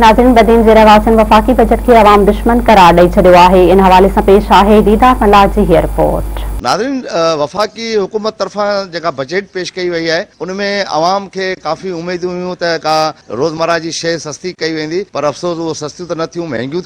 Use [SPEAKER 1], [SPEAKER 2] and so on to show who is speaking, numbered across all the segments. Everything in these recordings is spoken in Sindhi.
[SPEAKER 1] ناظرين بدين جي رهواسين وفاقي بجيٽ کي عوام دشمن قرار ڏئي ڇڏيو آهي ان حوالي سان پيش آهي ديدار ملاح جي هيء رپورٽ.
[SPEAKER 2] ناظرين وفاقي حڪومت طرفان جيڪا بجيٽ پيش ڪئي وئي آهي ان ۾ عوام کي ڪافي اميدون هيون ته ڪا روزمره جي شيء سستي ڪئي ويندي پر افسوس اهو سستيون ته نه ٿيون مهنگيون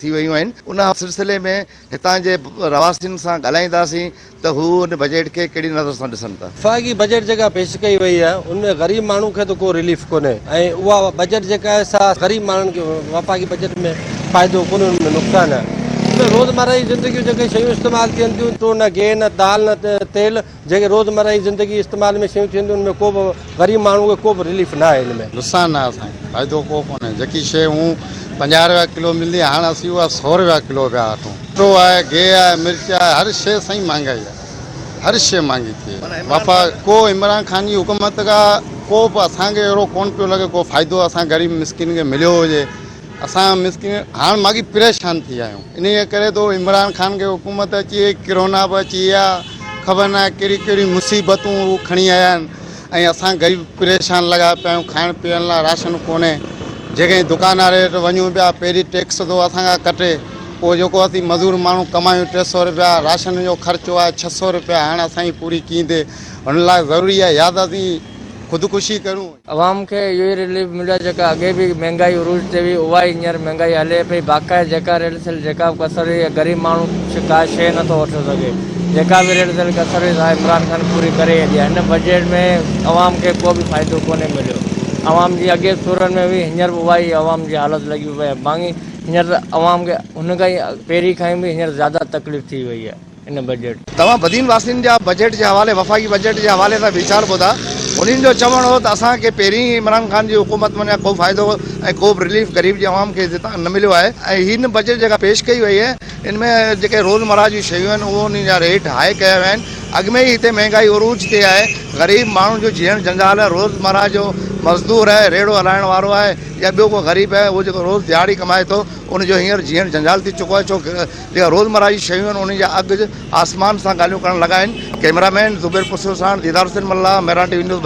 [SPEAKER 2] ٿي ويون آهن ان سلسلي ۾ هتان جي رهواسين سان ڳالهائينداسين ته هو ان بجيٽ کي ڪهڙي نظر سان ڏسن ٿا.
[SPEAKER 3] وفاقي بجيٽ جيڪا پيش ڪئي وئي آهي ان ۾ غريب ماڻهو کي ته ڪو رليف ڪونهي ۽ اها بجيٽ جيڪا آهي سا غريب ماڻهن کي وفاقي بجيٽ ۾ فائدو ڪونهي ان ۾ نقصان آهي ان ۾ روزمره جي زندگي جون جيڪي شيون استعمال ٿين ٿيون اٽو نه گيهه نه دال نه تيل جيڪي روزمره جي زندگي استعمال ۾ شيون ٿين ٿيون ان ۾ ڪو به غريب ماڻهو کي ڪو به رليف نه آهي ان ۾.
[SPEAKER 4] نقصان آهي اسان کي فائدو ڪو ڪونهي جيڪي شيء هون 50 رپيا ڪلو ملندي هاڻ اسين اها سو رپيا ڪلو پيا وٺون. اٽو آهي گيهه آهي مرچ آهي هر شيء سائين مهانگائي آهي هر شيء مهانگي ٿي آهي وفا ڪو عمران خان جي حڪومت کا ڪو به اسان کي اهڙو ڪون پيو لڳي ڪو فائدو اسان غريب مسڪين کي مليو هجي اسان مسڪين هاڻ ماڳي پريشان ٿي ويا آهيون انهيء ڪري ته عمران خان کي حڪومت اچي وئي ڪرونا به اچي وئي آهي خبر ناهي ڪهڙيون ڪهڙيون مصيبتون هو کڻي آيا آهن ۽ اسان غريب پريشان لڳا پيا آهيون کائڻ پيئڻ لاء راشن ڪونهي جيڪڏهن دڪان واري وٽ وڃون پيا پهرين ٽيڪس ٿو اسان کان ڪٽي پوء جيڪو اسين مزور ماڻهو ڪمايون 300 روپيا راشن جو خرچو آهي 600 روپيا هاڻ اسان جي پوري ڪيئن ٿئي هن لاء ضروري آهي يا ته اسين خودڪشي ڪريون.
[SPEAKER 5] عوام کي اهو ئي رليف مليو آهي جيڪا اڳي به مهنگائي عروج تي هئي اها ئي هينئر مهنگائي هلي پئي باقاعده جيڪا ريل سيل جيڪا به ڪسر هئي غريب ماڻهو ڪا شيء نٿو وٺي سگهي جيڪا به ريل سيل ڪسر هئي سا عمران خان پوري ڪري ڇڏي آهي هن بجيٽ ۾ عوام کي ڪو به فائدو ڪونهي مليو عوام جي اڳي سورن ۾ هئي هينئر به اها ئي عوام جي حالت لڳي پئي آهي ڀاڱي هينئر ته عوام کي هن کان ئي پهرين کان به هينئر زياده تڪليف ٿي وئي آهي. ان بجيٽ.
[SPEAKER 2] توهان بدين واسين جا بجيٽ جي حوالي وفاقي بجيٽ جي حوالي سان ويچار ٻڌا. انهن جو چوڻ هو ته اسان کي پهرين ئي عمران خان جي حڪومت منجهان ڪو فائدو ۽ ڪو به رليف غريب جي عوام کي جتان نه مليو آهي ۽ هن بجيٽ جيڪا پيش ڪئي وئي آهي ان ۾ جيڪي روزمره جون شيون آهن اهو انهن جا ريٽ هاء ڪيا ويا آهن اڳ ۾ ئي هتي مهنگائي عروج تي آهي غريب ماڻهن جو جيئڻ جنجال آهي روزمره جو مزدور آهي ريڙهو هلائڻ وارو آهي يا ٻيو ڪو غريب آهي اهو جيڪو روز دهاڙي ڪمائي ٿو ان جو هينئر جيئڻ جنجال ٿي چڪو آهي ڇو جيڪا روزمره جون شيون آهن انهن جا اگهه آسمان سان ڳالهيون ڪرڻ لڳا آهن. ڪئميرا مين زبير پرسيو ساڻ Didar Hussain Mallah, Mehran T V news.